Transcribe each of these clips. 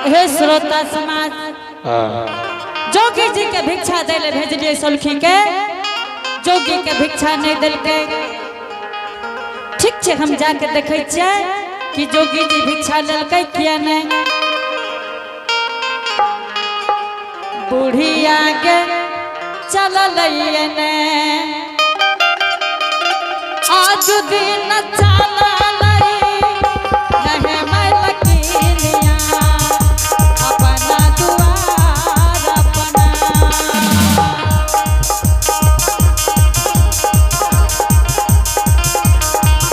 हे श्रोता समाज, जोगी जी के भिक्षा दे ले भेजलिए सोलखी के, जोगी के भिक्षा नहीं दिलकै। ठीक छै, हम जाके देखै छियै कि जोगी जी भिक्षा लेलकै किया नहीं। बुढ़िया के चललै ने आज दिन चललै नहीं मलकिनिया अपना दुआर अपना।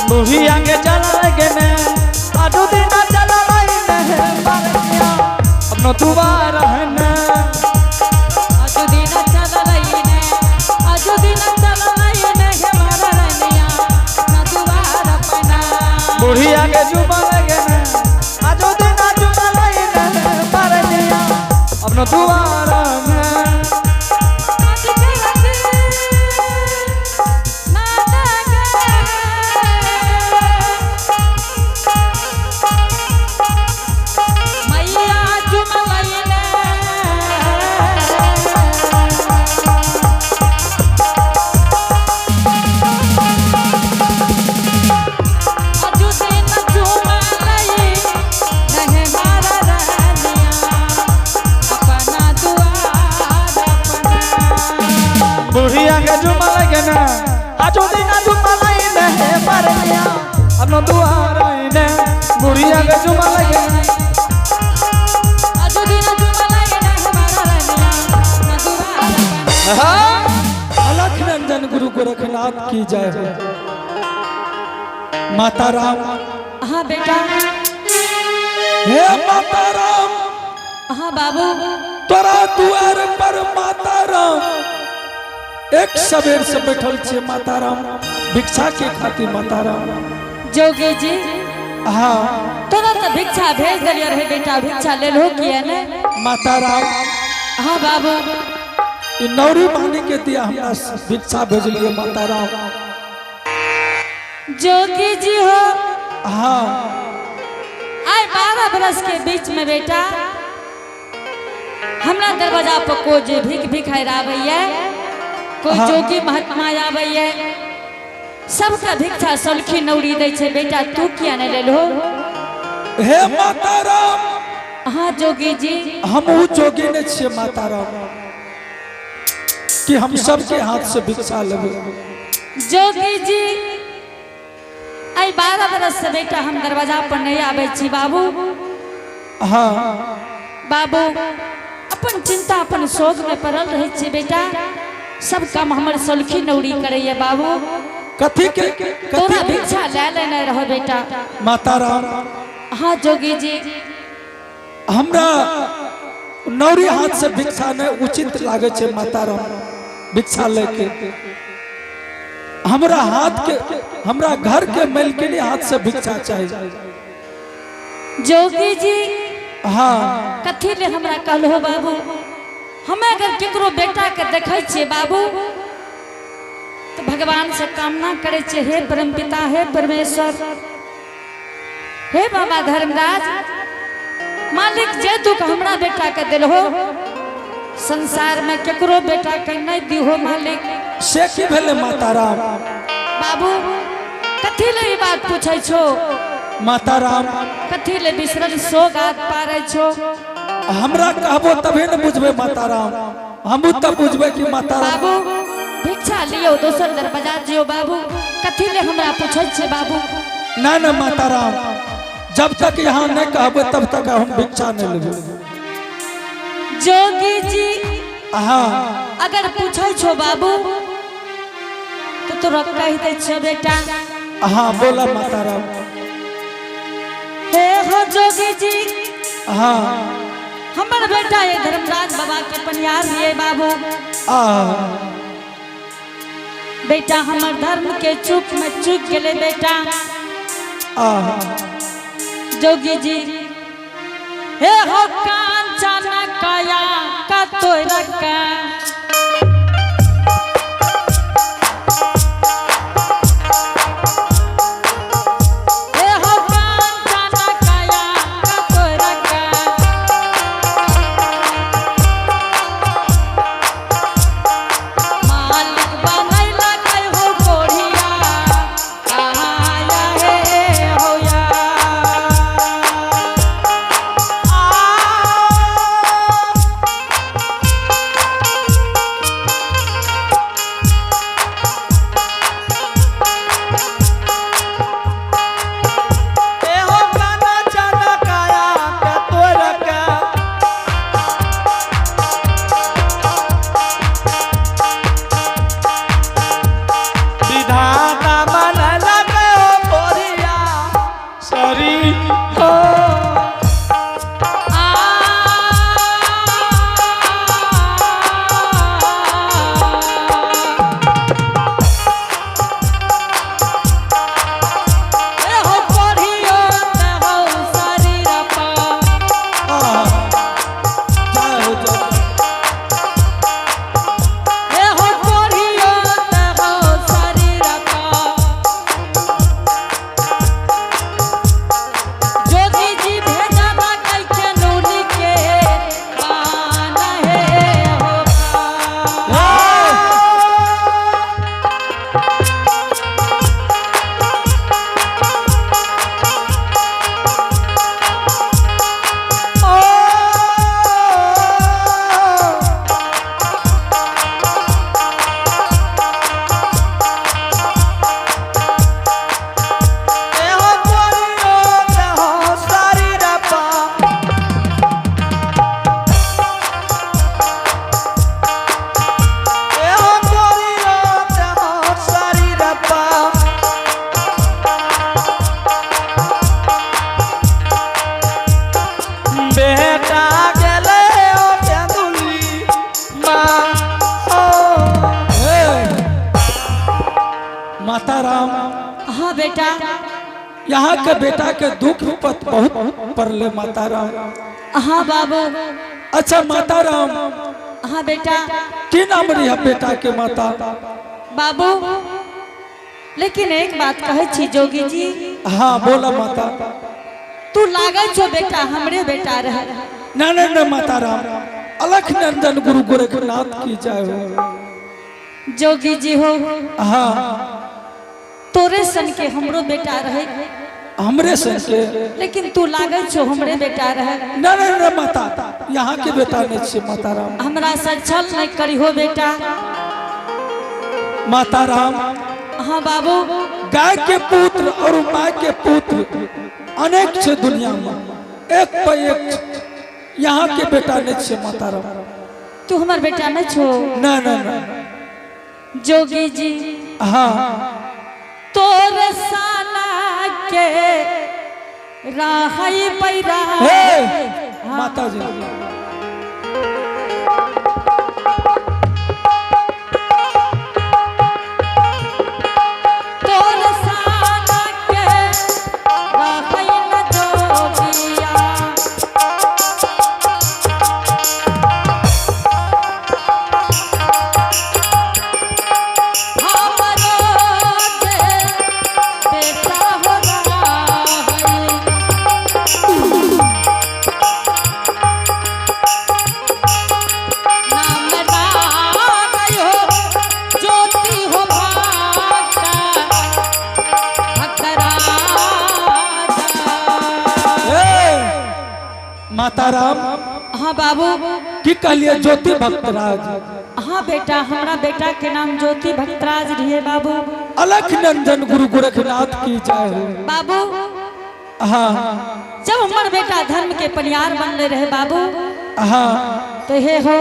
बुढ़िया के चला गे ने आजू दिन चला ने मारनिया अपनो दुआर है ने। आज दिन चललै ने, आज दिन चललै ने हे मारा रनिया अपना दुआर अपना। बुढ़िया के जुबा लगे ने आजू दिन जुबा ने मारनिया अपनो दुआर ने। आज के रत ना लगे मैया चुमलै ने। अजु दिन चुमलै नहीं मारा रनिया अपना दुआर अपना। बुढ़िया के जुबा लगे ने आजू दिन जुबा ने मारनिया अपनो दुआर ने। बुढ़िया के जुबा लगे ने। अजु दिन चुमलै नहीं मारा रनिया अपना दुआर अपना। हाँ। अलख रंजन गुरु गोरखनाथ की जय हो। माता राम। हाँ बेटा। हे माता राम। हाँ बाबू। तोरा दुआर पर माता राम एक सवेर से बैठल छे माता राम, भिक्षा के खातिर माता राम। जोगी जी। हाँ। तोरा तो भिक्षा भेज दिलियै रहे बेटा, भिक्षा लेलहो किया ने? माता राम। हाँ बाबू। ई नौरी मानी के दिया हमरा भिक्षा भेजलिए माता राम। जोगी जी हो। हाँ। आइ 12 बरस के बीच में बेटा हमरा दरवाजा पर कोई जे भीख भिखारि आबैया, कोई जोगी महात्मा आबैया, सबका भिक्षा सलखी नौरी दै छै। बेटा, तू किया नहीं लेलहो? हे माता राम। हाँ जोगी जी। हम ऊ जोगी नहीं छियै माता राम कि हम सबके हाथ से भिक्षा लेबै। जोगी जी, आइ 12 बरस से बेटा हम दरवाजा पर नहीं आबै छी बाबू। बाबू, अपन चिंता अपन शोक में पड़ल रहै छी बेटा। सब काम हमर सोलखी नौरी करैया बाबू। कथी के तोरा कथी के भिक्षा ले लेने रहो बेटा। माता राम। हाँ जोगी जी। हमरा नौरी हाथ से भिक्षा नहीं उचित लागे छै माता राम। भिक्षा लेके हमरा हाथ के, हमरा घर के मालकिनी हाथ से भिक्षा चाहिए। जोगी जी। हाँ। कथी ले हमरा कहलो बाबू? हमें अगर केकरो बेटा के देखै छियै बाबू, तो भगवान से कामना करै छियै, हे परम पिता, हे परमेश्वर, हे बाबा धर्मराज मालिक, जे दुख हमरा बेटा के दिलहो, संसार में केकरो बेटा के नहीं दिहो मालिक। से की भेलै माता राम? बाबू, कथी ले ई बात पूछै छो? माता राम। कथी ले बिसरल सोग आद पारै छो? हमरा कहबो तबे ने बुझबै माता राम। हमहू तब बुझबै कि माता राम। बाबू, भिक्षा लियो, दोसर दरवाजा जियो बाबू। कथी ले हमरा पूछै छै बाबू? ना ना माता राम, जब तक यहाँ नहीं कहबे तब तक हम भिक्षा नहीं लेबै। जोगी जी। हाँ। अगर पूछै छो बाबू, तो तोरा कहि दै छियो बेटा। हाँ, बोला माता राम। हे हो जोगी जी। हाँ। हमर बेटा ये धर्मराज बाबा के पनियार लिए बाबू। आ बेटा हमर धर्म के चूक में चूक गेले बेटा। आ जोगी जी, हे हो कांचन काया का तोरा का। हे हो कांचन काया का तोरा का। हाँ बेटा। यहाँ के बेटा के दुख विपत बहुत पड़ले माता राम। हाँ बाबू। अच्छा माता राम। हाँ बेटा। की नाम रही है बेटा के माता? बाबू लेकिन एक बात कहै छी जोगी जी। हाँ बोला माता। तू लागै छो बेटा हमरे बेटा रहे। ना ना ना माता राम, अलख नंदन गुरु गोरखनाथ की जय हो। जोगी जी हो। हाँ। तोरे सन के हमरो बेटा रहे। हमरे सन के? लेकिन तू लागै छो हमरे बेटा रहे। ना ना ना माता, यहाँ के बेटा नहीं छे माता राम। हमरा से छल नहीं करी हो बेटा। माता राम। हाँ बाबू। गाय के पुत्र और माँ के पुत्र अनेक छे दुनिया में, एक पे एक छे। यहाँ के बेटा नहीं छे माता राम। तू हमार बेटा नहीं छो? ना ना ना। जोगी जी। हाँ। तोर साला के राहई पैरा। हे माता जी। तोर साला के राहई न जोगिया। हमरो जे बेटा हो राहई। नाम रागई हो ज्योति हो भक्ता भक्त राजा। हे माता राम। हाँ बाबू। की कहलिए ज्योति भक्तराज? हाँ बेटा, हमारा बेटा के नाम ज्योति भक्तराज रहिए बाबू। अलख नंदन गुरु गोरखनाथ की जय हो। बाबू। हाँ। जब हमार बेटा धर्म के परियार बनले रहे बाबू। हाँ। तो हे हो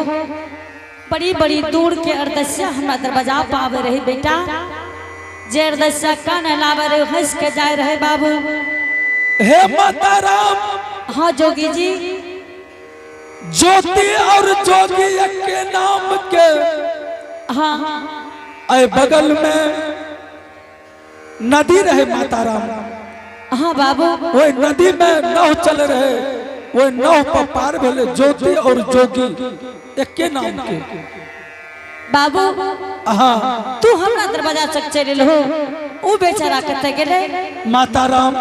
बड़ी बड़ी दूर के अरदस्या हमरा दरवाजा पावे रहे बेटा। जे अरदस्या कान लावे रहे हंस के जाए रहे बाबू। हे माता राम। हाँ जोगी जी। ज्योति और जोगी के नाम के। हाँ। अय बगल में नदी रहे माता राम। हाँ बाबू। वही नदी में नाव चल रहे, वही नाव पर पार भेले ज्योति और जोगी एके नाम के। बाबू। हाँ। तू हमरा दरवाजा तक चल हो, ऊ बेचारा कते गेले? माता राम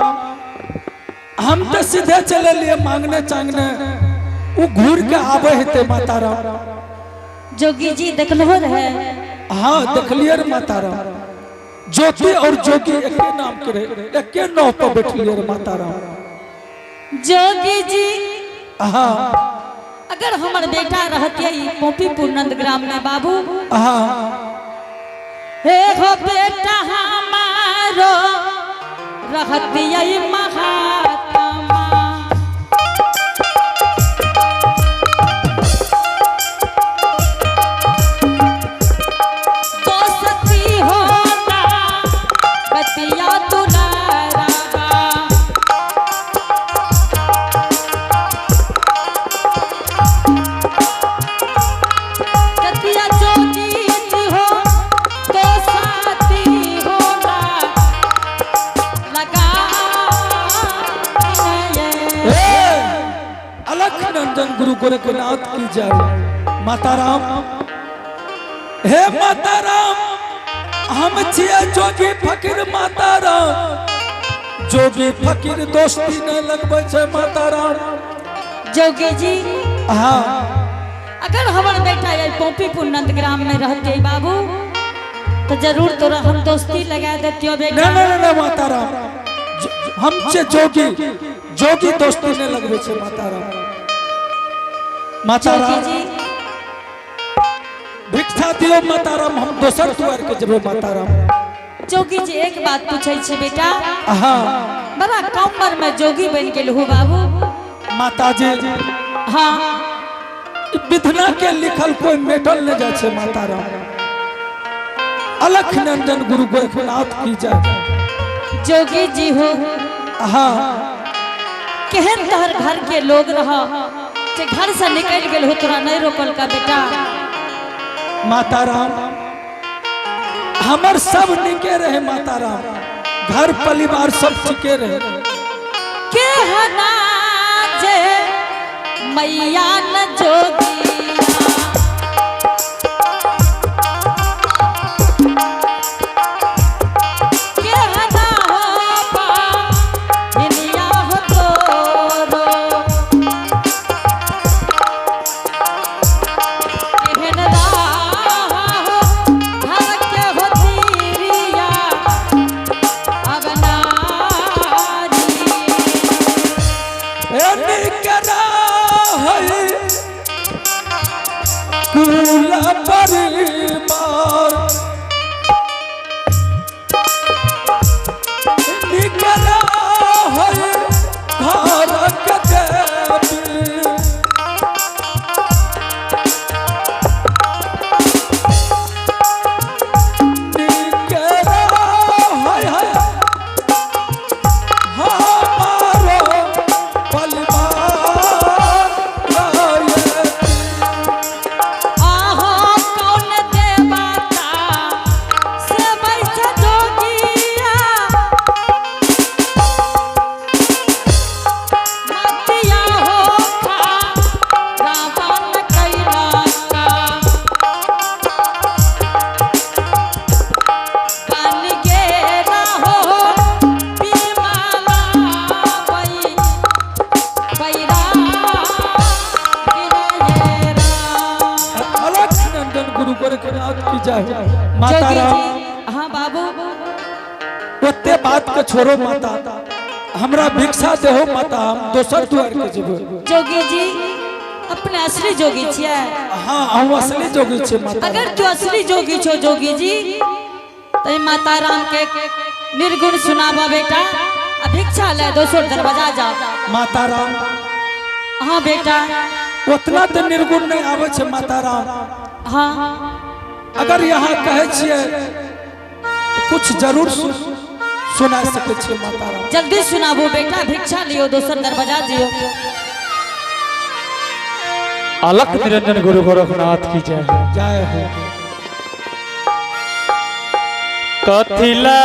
हम तो सीधे चले लिए मांगने चांगने, ऊ घूर के आवे हेते माता राम। जोगी जी देखलो रहे? हाँ देखलिए रे माता राम, ज्योति और जोगी एके नाम के रहे, एके नाव पर बैठलिए रे माता राम। जोगी जी। हाँ। अगर हमर बेटा रहतिए पोपीपुर नंदग्राम में बाबू। हाँ। हे हो बेटा हमारो रहतिए महात्मा। दोस्ती होता बतिया दुलारा। कतिया जोगी जी हो तो साथी होना लगा। हे अलख नंदन गुरु गोरखनाथ की जय। माता राम, हे माता राम हम छिए जोगी फकीर माता राम। जोगी फकीर दोस्ती नहीं लगबै छै माता राम। जोगी जी। हाँ। अगर हमर बेटा ये पोपीपुर नंदग्राम में रहते बाबू तो जरूर तोरा हम दोस्ती लगा देतियो बेटा। ना ना ना माता राम, हम छे जोगी, जोगी दोस्ती नहीं लगबै छै माता राम। माता जोगी राम जी। भिक्षा दियो माता राम, हम दोसर द्वार के जेबै माता राम। जोगी जी एक बात पूछै छी बेटा। हाँ। बड़ा कम उम्र में जोगी बन गेल हो बाबू। माता जी। हाँ। विधना के लिखल कोई मेटल नहीं जाए छे माता राम। अलख नंदन गुरु गोरखनाथ की जय। जोगी जी हो। हाँ। केहन तोहर घर के लोग रह जे घर से निकल गेल हो तोरा नहीं रोकल का बेटा? माता राम हमर सब निके रहे माता राम, घर परिवार सब ठीके रहे। के हना जे मैया न जोगिया। के हना हो पा हिनिया हो तोरो। केहन राह हो घर के हो तीरिया अब नारी। ए निकरा है कुल परिवार, निकरा है घर के देवी। निकरा है हमारो परिवार रायती। आहो कौन देवता से बैठ जोगिया। मतिया हो खा रावण कैला का। बन गेला हो बीमाला वै बैरा गिरेरा। अलख नंदन गुरु गोरखनाथ की जय हो। माता जोगी राम जी हाँ बाबू। ओते बात के छोड़ो माता, हमरा भिक्षा देहो माता, हम दोसर द्वार के जेबो। जोगी जी अपने असली जोगी छियै। हाँ हम असली जोगी छे माता। अगर तू असली जोगी छो जोगी जी तो ई माता राम के निर्गुण सुनाबा बेटा आ भिक्षा ले दोसर दरवाजा जा। माता राम हाँ बेटा। उतना तो निर्गुण नहीं आवे छे माता राम। हाँ अगर यहाँ कहे छियै तो कुछ जरूर सुना सके छियै माता राम। जल्दी सुनाबो बेटा, भिक्षा लियो दोसर दरवाजा जियो। अलख निरंजन गुरु गोरखनाथ की जय हो। जय हो। कथिला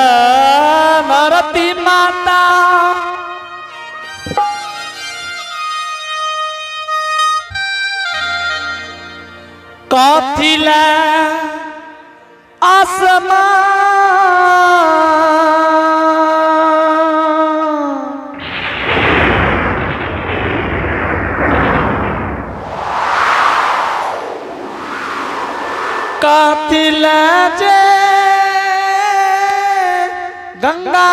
नरती माता कथिला आसमान कथिला जे गंगा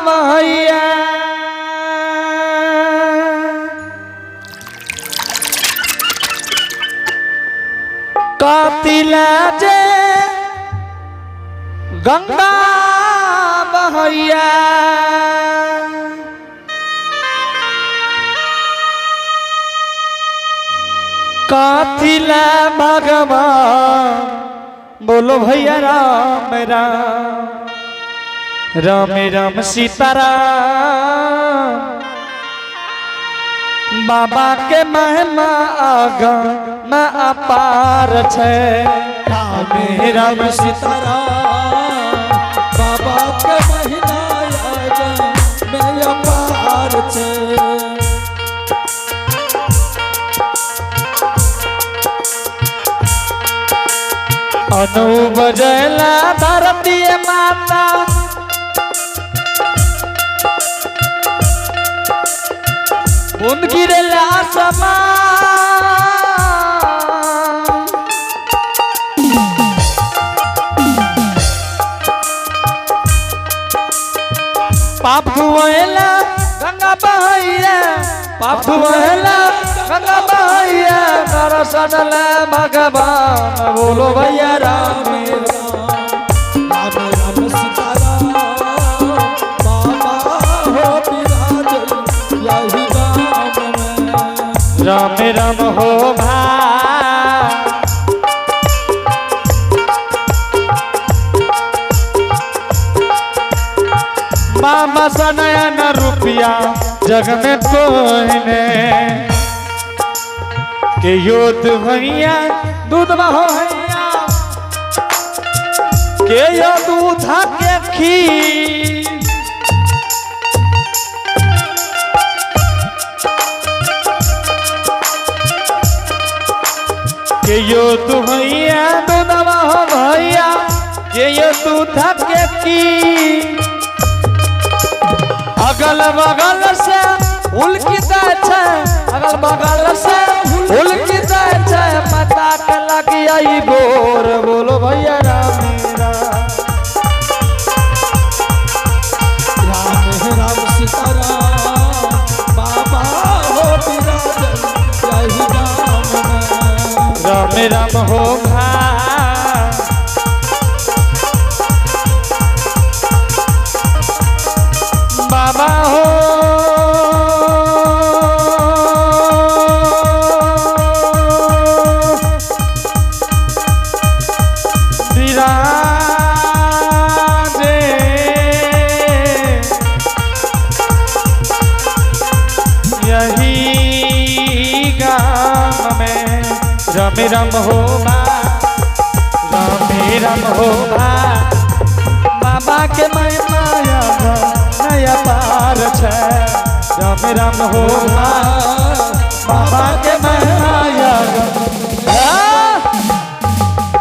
मैया कथिला जे गंगा मैया कथिला भगवान बोलो भैया राम राम राम राम सीताराम बाबा के महिमा आगा मैं अपार छे। राम राम सीताराम बाबा के महिना आगा मैं अपार छे। अनुप जयला धरती माता बूंद गिरला आसमान पाप धुएला गंगा बहैया, पाप धुएला गंगा बहैया, दर्शन ले भगवान बोलो भैया राम राम राम राम सीताराम बाबा हो विराज यही गाम में। राम राम हो भाई मामा सनयन रुपया जग में कोई ने के यो दुहैया दूध बहो हैया के यो दूध के खीर। की अगल बगल से उल्की दै छै, अगल बगल से उल्की दै छै, माता के लगिया गोर। बोलो भैया राम राम। राम राम सीता राम बाबा हो विराजन यही राम में। राम राम हो भा बाबा हो विराजे यही गाम में। राम राम हो बा, राम राम हो बा, बाबा के महिमा नया पार छै। राम राम हो बा, बाबा के महिमा।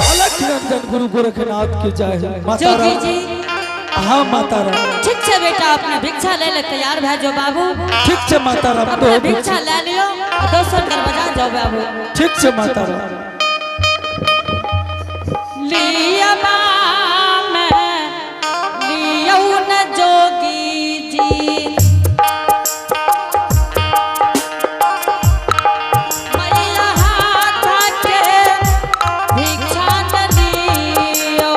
अलख रंजन गुरु गोरखनाथ की जय हो। माता जोगी राम। जी। हाँ माता राम। ठीक छै बेटा, अपने भिक्षा ले ले तैयार भए जाओ बाबू। ठीक छै माता राम। अपने तो भिक्षा ले लियो आ दोसर दरवाजा जाओ बाबू। ठीक छै माता राम। लिया में लियौ न जोगी जी, मैया हाथ के भिक्षा न लियो।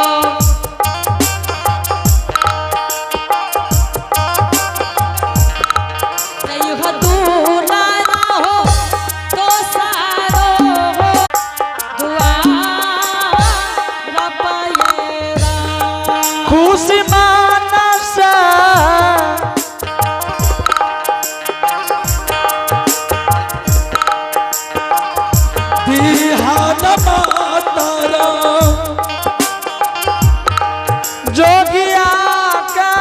जइहो दूलारा हो तो सारो हो दुआर पयरा। खुशी मानस बिहान माता राम। जोगिया का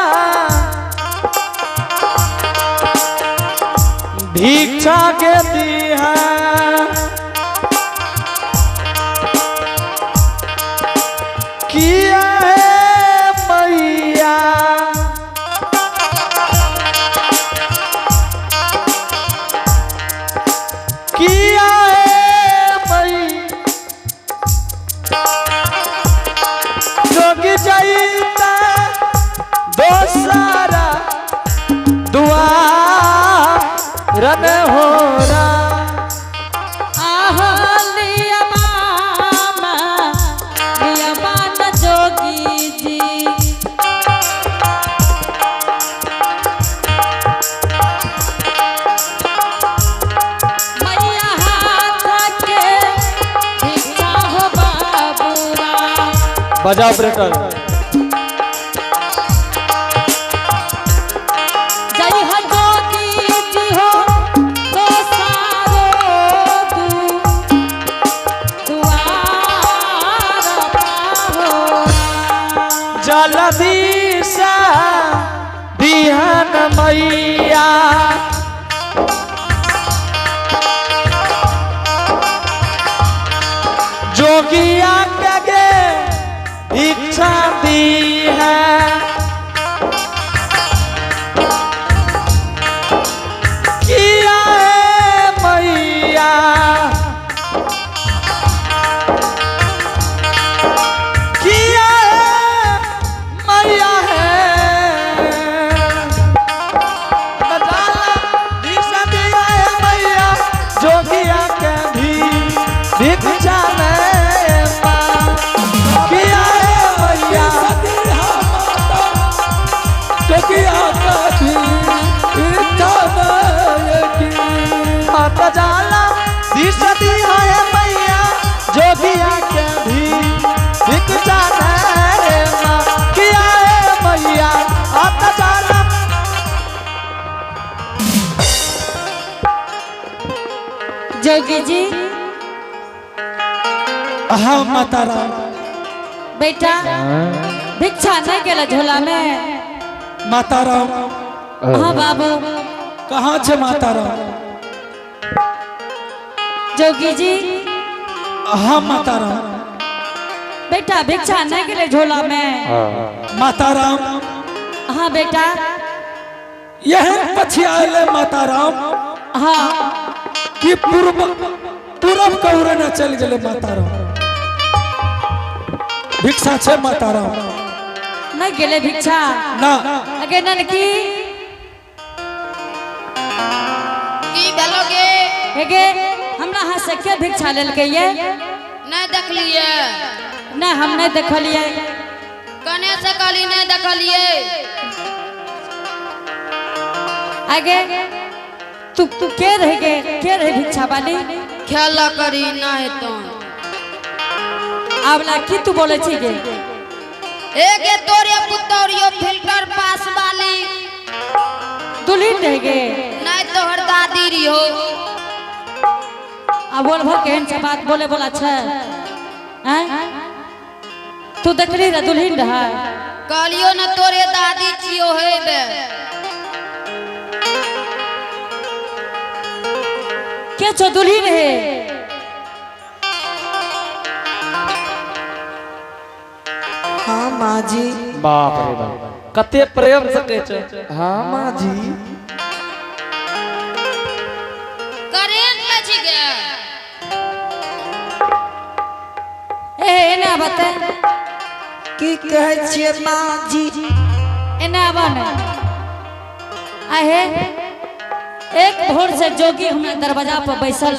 भिक्षा के दिहा, किया है मैया, किया है मैया, जोगी जाइता दोसारा दुआर हो रा। आहा लिया मामा, लिया मान जोगी जी। मैया हाथ के भिक्षा हो बाबूआ। बजाओ ऑपरेटर। जय हो जोगी जी हो तो सारो दु दुआर पाहो। जलदी से बिहान मैया, जोगिया के इच्छा दी है, किया है मैया, किया है मैया है, बजाला दिशा दिया है मैया, जोगिया के भी भिक्षा में पा। किया है मैया। जोगिया का भी इच्छा की। माता जाला दिशा दिया है मैया, जोगिया के भी भिक्षा में पा। किया है मैया आता जाला। जोगी जी। हाँ माता राम। बेटा, भिक्षा नहीं गेला झोला में? माता राम। हाँ बाबू। कहाँ छे माता राम? जोगी जी। हाँ माता राम। बेटा भिक्षा नहीं गेले झोला में। माता राम। हाँ बेटा। यह पछियाले माता राम। हाँ। कि पूर्व पूरब कौरे न चल गेले माता राम। भिक्षा छे माता राम। नहीं गेले भिक्षा। ना। अगे ननकी। की भेलो गे? हेगे हमरा हाथ से के भिक्षा लेलकै ये? नहीं देखलिए। नहीं हम नहीं देखलिए। कने से कहली नहीं देखलिए। आगे तू तू के रह गे, के रहे भिक्षा वाली? खेल करी नहीं तो। आवला की तू बोले छी गे? एगे तोरे पुतौरियो फिल्टर पास वाली। दुल्हन रह गे। नहीं तोहर दादी रियो। आ बोल भर केहन छै बात बोले बोला छै हैं? तू देखली रे दुल्हन रहा? कहलियो न तोरे दादी छियो हेबे। के छो दुल्हन है? हाँ माँ जी। बाप रे बाप, कते प्रेम से कहै छै। हाँ माँ जी। करेंट में छी गे। ए एना बता। की कहै छियै माँ जी? एना आबा ने। आहे एक भोर से जोगी हमरा दरवाजा पर बैसल।